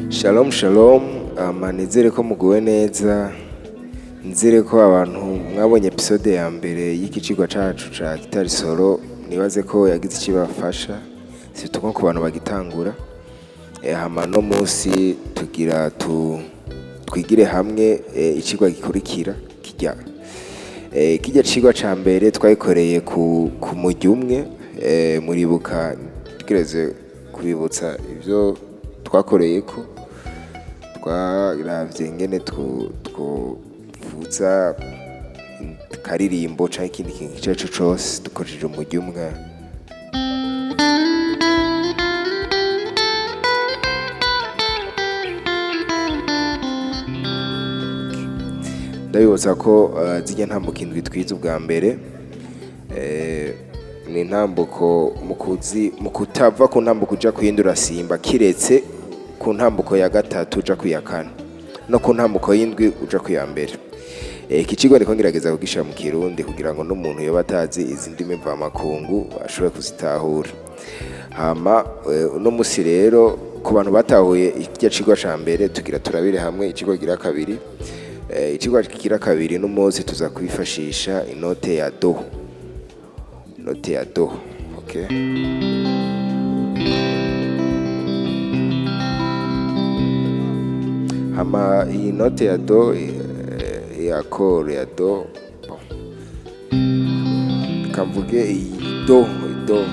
Shalom shalom, nizere ko muguwe neza, nizere ko abantu mwabonye episode ya mbere y'iki cigwa cacu ca guitare solo, nibaze ko yagize ico ibafasha, surtout nko ku bantu bagitangura. Hama no musi tugira twigire hamwe icigwa gikurikira kirya. Kirya cigwa ca mbere twagikoreye ku murwi umwe, muribuka tugereze kubibutsa ivyo twakoreyeko, twaravye ingene twovuza akaririmbo canke ikindi kintu ico arico cose dukoresheje umurwi umwe. Ndabibutsa ko zirya ntambuko indwi twize ubwa mbere, ni intambuko mu kutava ku ntambuko uja kuyindi urasimba, kiretse ku ntambuko ya gatatu uja kuya kane, no ku ntambuko y'indwi uja kuya mbere. Iki cigwa ndiko ngerageza kugishira mu Kirundi kugira ngo n'umuntu yoba atazi izi ndimi mvamakungu ashobore kuzitahura. Hama uno musi rero ku bantu batahuye kirya cigwa ca mbere, tugira turabire hamwe icigwa kigira kabiri. Icigwa kigira kabiri n'umunsi tuza kwifashisha inote ya do. Inote ya do, okay? Hama iyi note ya do, ya accord ya do, bon, reka mvuge iyi do, do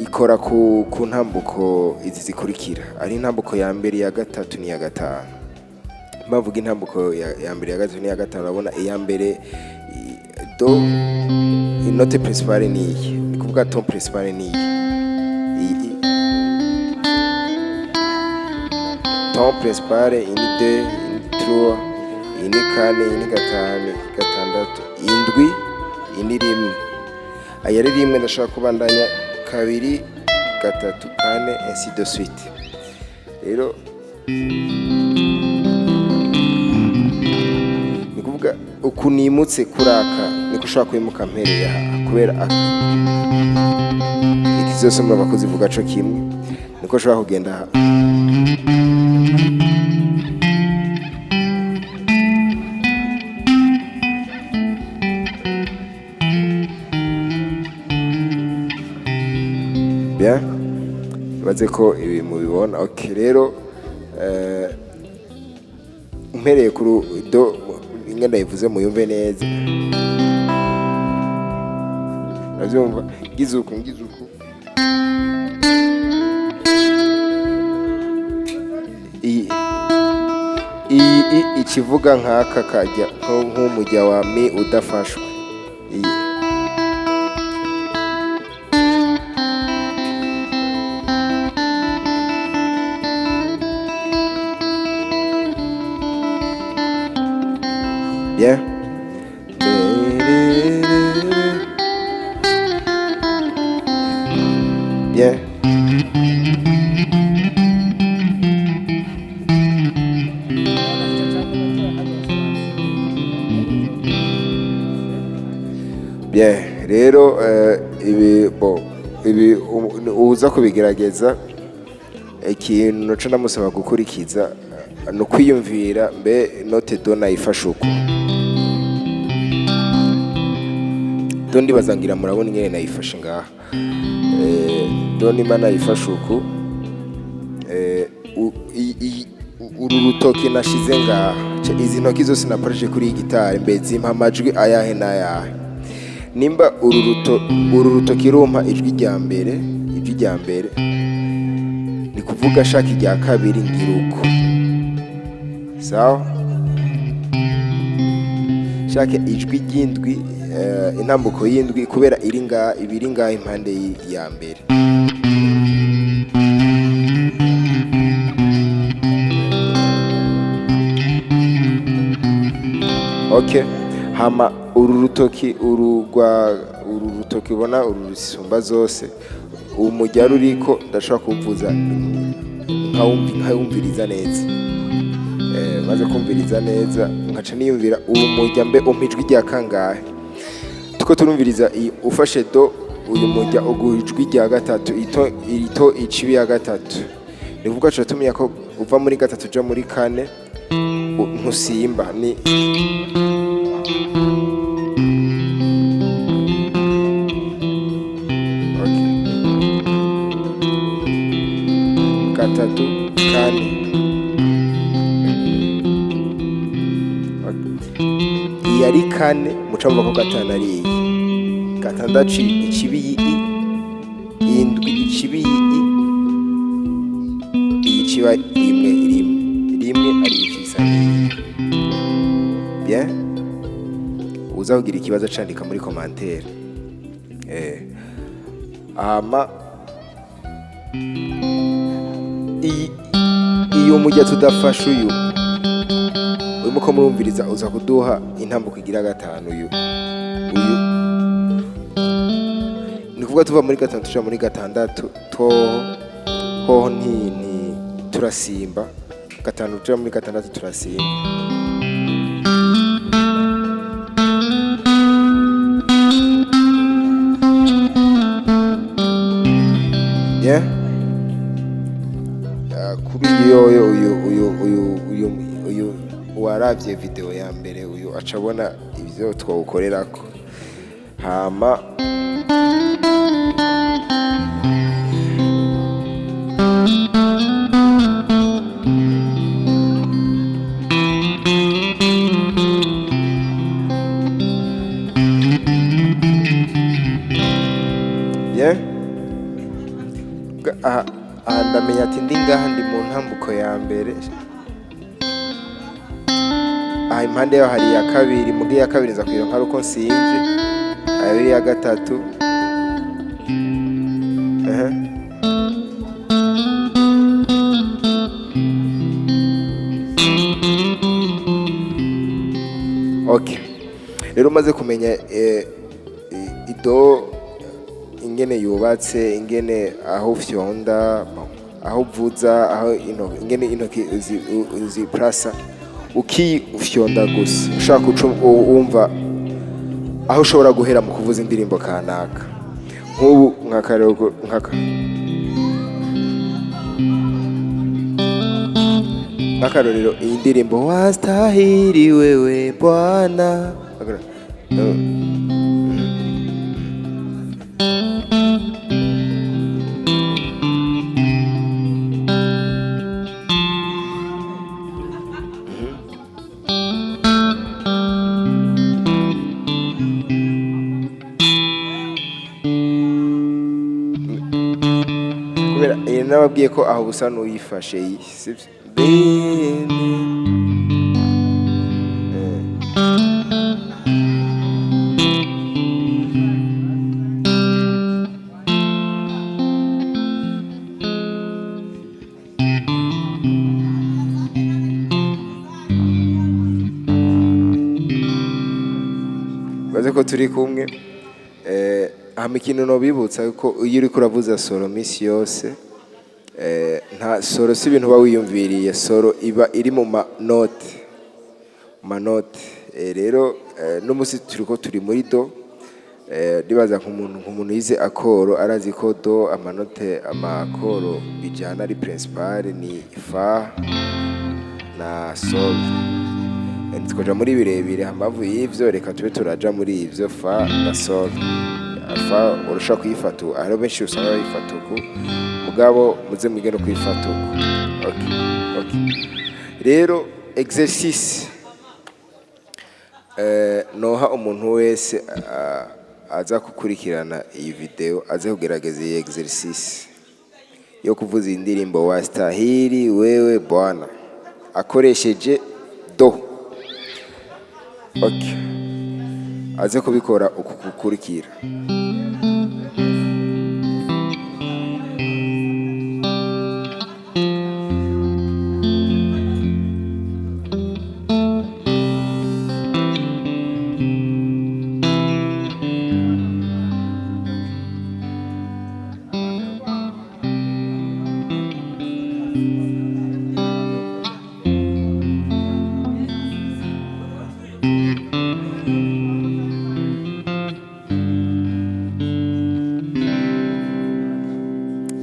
ikora ku ntambuko izi zikurikira, ari intambuko ya mbere, iya gatatu n'iya gatanu. Mpamvuga intambuko ya mbere, ya gatatu n'iya gatanu, urabona iya mbere do, inote principale ni iyi, ni kuvuga ton principale ni iyi, ton principale ini 2, ini 3, ini kane, ini gatanu, gatandatu, indwi, ini rimwe. Aya ari rimwe, ndashobora kubandanya kabiri, gatatu, kane, ainsi de suite. Rero ni kuvuga uku nimutse kuraka niko ushobora kwimuka mpereye aha, kubera aka iki zose murumva ko zivuga co kimwe, niko ushobora kugenda aha. Bien, baze ko ibi mubibona. Okay, rero mpereye kuri do, inge ndayivuze muyumve neza, uravyumva, ngize uku, ngize uku, iyi ikivuga nk'aka kajya nk'umujya wa mi udafashwe, iyi bien. Bien. Bien, rero ibi bo ibi uza kubigerageza, ikintu naco ndamusaba gukurikiza ni ukwiyumvira mbe note do nayifashe uko. Do ndibaza ngira murabona ingene nayifashe ngaha. Do nimba nayifashe uku, uru rutoki nashize ngaha, izi ntoki zose nakoresheje kuri iyi gitari, mbe zimpa amajwi ayahe n'ayahe? Nimba uru rutoki rumpa ijwi rya mbere, ijwi rya mbere ni kuvuga shaka irya kabiri ngira uko, sawa? Shaka ijwi ry'indwi, intambuko y'indwi, kubera iri ngaha, ibiri ngaha impande ya mbere. Okay, hama uru rutoki, uru rwa uru rutoki ubona uru rusumba zose, umujya ruriko ndashobora kuwuvuza nkawumviriza neza. Maze kumviriza neza nkaca niyumvira uwo mujya mbe umpa ijwi rya kangahe. Tuko turumviriza iyi, ufashe do, uyu mujya uguha ijwi rya gatatu, ito irito icibi ya gatatu. Ni kuvuga tuca tumenya ko uva muri gatatu uja muri kane, ntusimba ni. Okay. Gatatu, kane. Okay. Iyi ari kane, muca mvuga ko gatanu ari iyi. Gatandatu icibi i, indwi icibi i, iyi ciba rimwe rimwe rimwe, ari icisa. Bien, uza kugira ikibazo candika muri commentaire. Hama iyi, iyo mujya tudafashe uyu urimo ko murumviriza, uza kuduha intambuko igira gatanu. Uyu ni kuvuga tuva muri gatanu tuja muri gatandatu, toho hoho nti turasimba. Gatanu tuja muri gatandatu turasimba. Yeah? Kuri yoyo uyu uwaravye video ya mbere, uyu aca abona ivyo twawukorerako. Hama yeah? Aha ndamenya ati ndi ngaha, ndi mu ntambuko ya mbere. Aha impande yaho hari iya kabiri, muga iya kabiri nza kuyironka ari uko nsimvye. Abiri ya gatatu. Aha. Okay, rero umaze kumenya ido ingene yubatse, ingene aho ufyonda, aho uvuza, aho ingene intoki uziplasa, ukifyonda gusa ushaka uca wumva aho ushobora guhera mu kuvuza indirimbo kanaka. Nk'ubu nk'akarego nk'akarorero, iyi ndirimbo "Wastahili wewe Bwana". Kubera nababwiye ko aho busa n'uyifashe iyi, sibyo? Bene. Baze ko turi kumwe. Hama ikintu nobibutsa ko iyo uriko uravuza solo misi yose, nta solo si ibintu uba wiyumviriye, solo iba iri mu manote, manote. Rero n'umusi turiko turi muri do, nibaza nk'umuntu yize accord arazi ko do amanote ama accord bijana ari principal ni fa na sol. Ntitwoja muri birebire hambavu y'ivyo, reka tube turaja muri ivyo fa na sol. Fa urashobora kuyifata uku, hariho benshi usanga bayifata uku, mugabo muze mwige no kuyifata uku. Okay. Rero exercice noha umuntu wese aza gukurikirana iyi video, aze kugerageza iyi exercice yo kuvuza iyi ndirimbo "Wastahili wewe Bwana" akoresheje do. Okay. Aze kubikora uku gukurikira.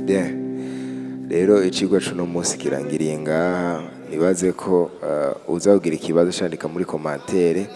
Bien, rero icigwa c'uno munsi kirangiriye ngaha. Nibaze ko uza kugira ikibazo, candika muri commentaire.